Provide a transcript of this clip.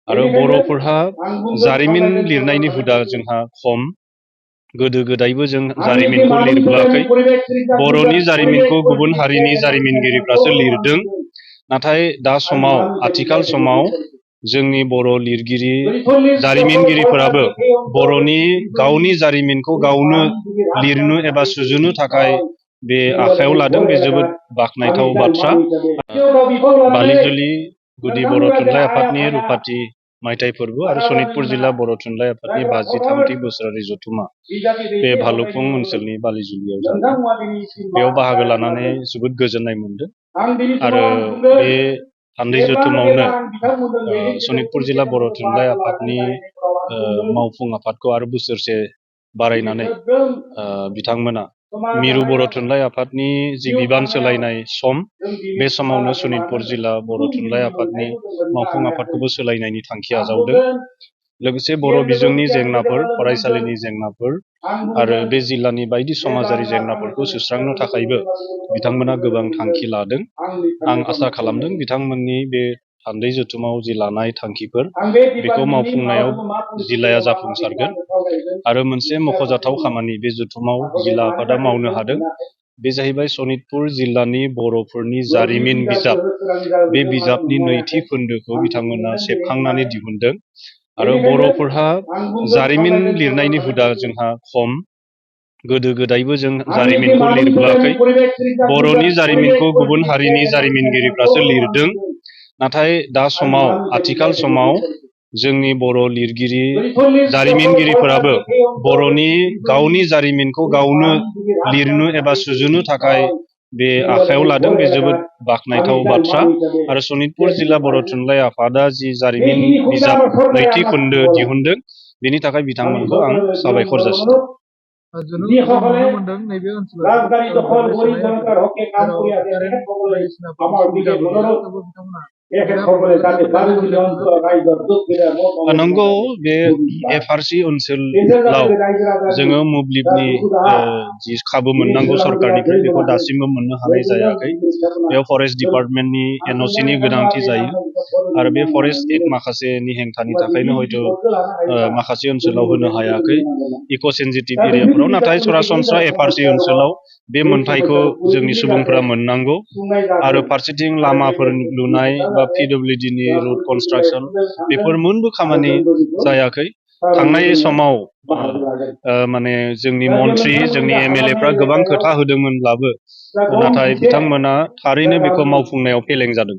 आरो बर'फोरहा जारिमिन लिरनायनि हुदा जोंहा खम। गोदो गोदायबो जों जारिमिनखौ लिरबोआखै। बर'नि जारिमिनखौ गुबुन हारिनि जारिमिनगिरिफ्रासो लिरदों। नाथाय दा समाव आथिखाल समाव जोंनि बर' लिरगिरि जारिमिनगिरिफोराबो बर'नि गावनि जारिमिनखौ गावनो लिरनो एबा सुजुनो थाखाय बे आखायाव लादों। बे जोबोद बाख्नायथाव बाथ्रा। बालिजुलि गुदि बर' थुनलाइ आफादनि रुपाथि मायथाइ फोरबो आरो सनितपुर जिल्ला बर' थुनलाइ आफादनि 53थि बोसोरारि जथुमा बे भालुकफुं ओनसोलनि बालिजुलियाव जादों। बेयाव बाहागो लानानै जोबोद गोजोननाय मोनदों। आरो बे थान्दै जथुमावनो सनितपुर जिल्ला बर' थुनलाइ आफादनि मावफुं आफादखौ आरो बोसोरसे बारायनानै बिथांमोना मिरु बर' थुनलाइ आफादनि जि बिबान सोलायनाय सम, बे समावनो सनितपुर जिल्ला बर' थुनलाइ आफादनि मावफुं आफादखौबो सोलायनायनि थांखि आजावदों। लोगोसे बर' बिजोंनि जेंनाफोर, फरायसालिनि जेंनाफोर आरो बे जिल्लानि बायदि समाजारि जेंनाफोरखौ सुस्रांनो थाखायबो बिथांमोना गोबां थांखि लादों। आं आसा खालामदों बिथांमोननि बे थान्दै जथुमाव जि लानाय थांखिफोर बेखौ मावफुंनायाव जिल्लाया जाफुंसारगोन। आरो मोनसे मख'जाथाव खामानि बे जथुमाव जिल्ला आफादा मावनो हादों। बे जाहैबाय सनितपुर जिल्लानि बर'फोरनि जारिमिन बिजाब। बे बिजाबनि नैथि खोन्दोखौ बिथांमोना सेबखांनानै दिहुनदों। आरो बर'फोरहा जारिमिन लिरनायनि हुदा जोंहा खम। गोदो गोदायबो जों जारिमिनखौ लिरबोआखै। बर'नि जारिमिनखौ गुबुन हारिनि जारिमिनगिरिफ्रासो लिरदों। नाथाय दा समाव आथिखाल समाव जोंनि बर' लिरगिरि जारिमिनगिरिफोराबो बर'नि गावनि जारिमिनखौ गावनो लिरनो एबा सुजुनो थाखाय बे आखायाव लादों। बे जोबोद बाख्नायथाव बाथ्रा। आरो सनितपुर जिल्ला बर' थुनलाइ आफादा जि जारिमिन बिजाब नैथि खोन्दो दिहुनदों, बेनि थाखाय बिथांमोनखौ आं साबायखर जासिदों। नुनो मोनदों नैबे ओनसोलाव नंगौ, बे एफआरसि ओनसोलाव जोङो मोब्लिबनि जि खाबु मोननांगौ सरकारनिफ्राय बेखौ दासिमबो मोननो हानाय जायाखै। बेयाव फरेस्ट डिपार्टमेन्टनि एनअसिनि गोनांथि जायो। आरो बे फरेस्ट एक्ट माखासेनि हेंथानि थाखायनो हयथ' माखासे ओनसोलाव होनो हायाखै इक' सेन्सिटिभ एरियाफोराव। नाथाय सरासनस्रा एफआरसि ओनसोलाव बे मोनथायखौ जोंनि सुबुंफोरा मोननांगौ। आरो फारसेथिं लामाफोर लुनाय बा पिडब्लिउडिनि रुट कनस्ट्राक्सन बेफोर मोनबो खामानि जायाखै। थांनाय समाव माने जोंनि मन्थ्रि, जोंनि एमएलएफ्रा गोबां खोथा होदोंमोनब्लाबो नाथाय बिथांमोना थारैनो बेखौ मावफुंनायाव फेलें जादों।